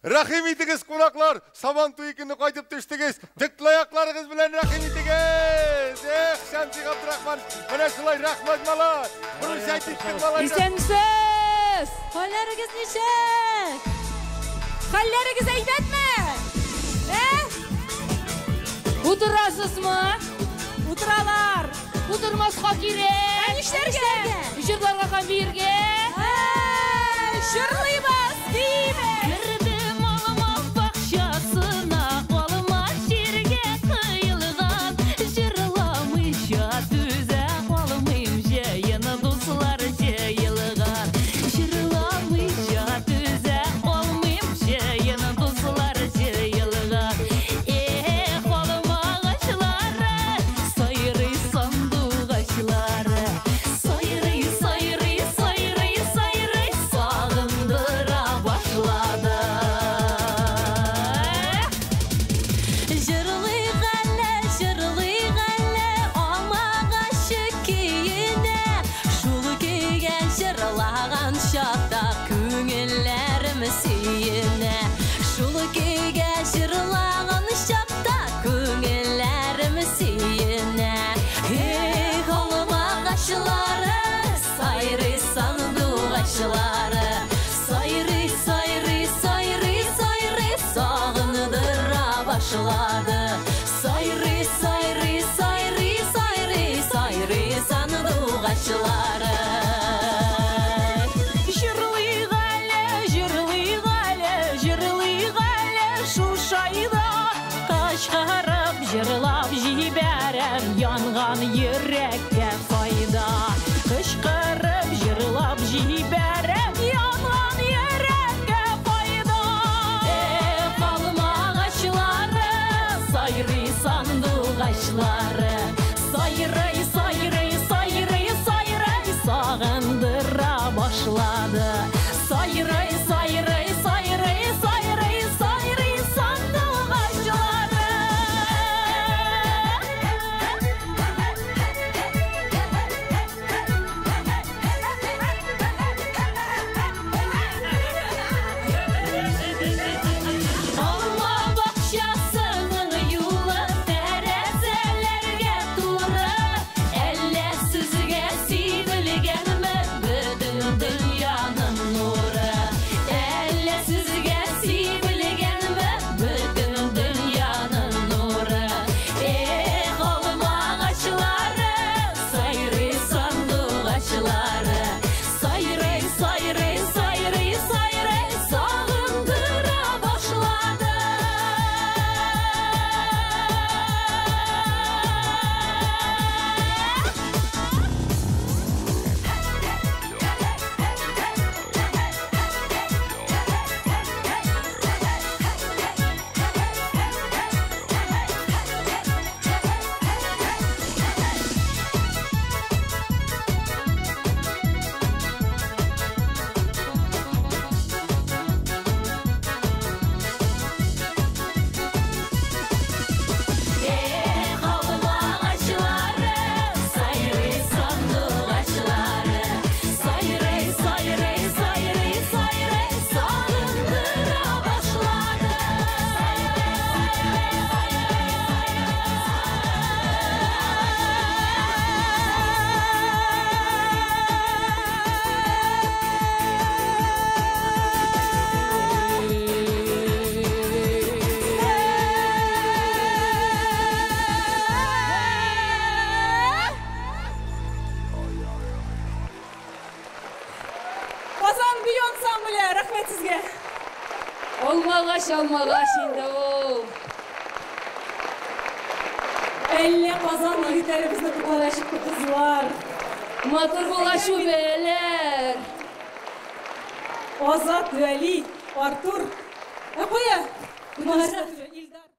Рәхим итегез, кунаклар! Сабан туе көне кайтып төштегез. Тектлаякларыгыз белән рәхим итегез! Эх, Шәмси Габдрахман, менә шулай рәхмәт, малай! Прощать иттек, малай! Исәнмесез! Хәлләрегез ничек? Хәлләрегез әйбәтме? Ә? Утырасызмы? Утыралар. Утырмаска кирәк. Ә нишләргә? Җырларга һәм биергә. Җырлыйбыз, биибез. Кердем алма бакчасына, алма җиргә коелган. Җырламыйча түзә алмыйм, җыен дуслар җыелган. Җырламыйча түзә алмыйм, җыен дуслар җыелган. Эх, алма агачлары, сайрый сандугачлары. Сайрый, сайрый, сайрый, сайрый, сагындыра башлады. Җырлыйк әле, җырлыйк әле, алмагачы көенә. Шул көйгә җырлаган чакта күңелләрем сөенә. Шул көйгә җырлаган чакта күңелләрем сөенә. Эх, алмагачлары, сайрый сандугачлары. Сайрый, сайрый, сайрый, сайрый, сагындыра башлады. Сайрый, сайрый, сайрый, сайрый, сайрый сандугачлары. Җырлыйк әле, җырлыйк әле, җырлыйк әле шушайда. Кычкырып җырлап җибәрәм, янган йөрәккә файда. Кычкырып җырлап җибәрәм, янган йөрәккә файда. Эх, алмагачлары, сайрый сандугачлары. Сайрый, сайрый, сайрый, сайрый, сагындыра башлады. Сайрый, сайрый, сайрый, сайрый, сайрый сандугачлары. Алма бакчасының юлы тәрәзәләргә туры. Әллә сезгә сибелгәнме бөтен дөньяның нуры? Әллә сезгә сибелгәнме бөтен дөньяның нуры? Эх, алма агачлары, сайрый сандугачлары. Сайрый, сайрый, сайрый, сайрый, сагындыра башлады. Эх, алма агачлары, сайрый сандугачлары. Сайрый, сайрый, сайрый, сайрый, сагындыра башлады. Казан бию ансамбле, рәхмәт сезгә. Алмагач, алмагач инде ул. Әллә Казан егетләре безне котларга чыкты, кызлар. Матур була шүбәләр. Азат, Вәли, Артур. Ә кая? Илдар.